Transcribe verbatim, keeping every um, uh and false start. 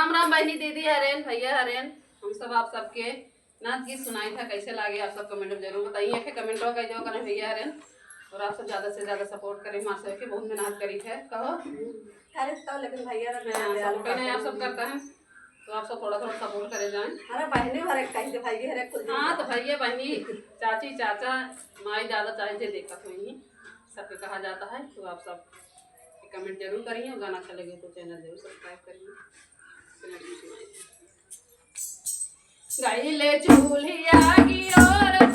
राम राम बहिनी, दीदी हरेन, भैया हरेन, हम सब आप सबके नाच गीत सुनाई था, कैसे लागे आप सब कमेंट में जरूर बताइए। एक कमेंटवा कर दो करें भैया हरेन, और आप सब ज्यादा से ज्यादा सपोर्ट करें हमारे सबके, बहुत मेहनत करी है। कहो। अरे तो लेकिन भैया हरेन हाँ, मेहनत ज्यादा सपोर्ट नहीं आप सब करते हैं। करता है, तो आप सब थोड़ा थोड़ा सपोर्ट करे जाएं। अरे बहनी हर एक कहीं के भाई हर एक कुल हाँ, तो भैया बहनी, चाची चाचा, माई दादा चाहे जे देखत होई, सबके कहा जाता है। तो आप सब कमेंट जरूर करिए और गाना अच्छा लगे तो चैनल जरूर सब्सक्राइब करिए। गईले चूल्हिया की ओर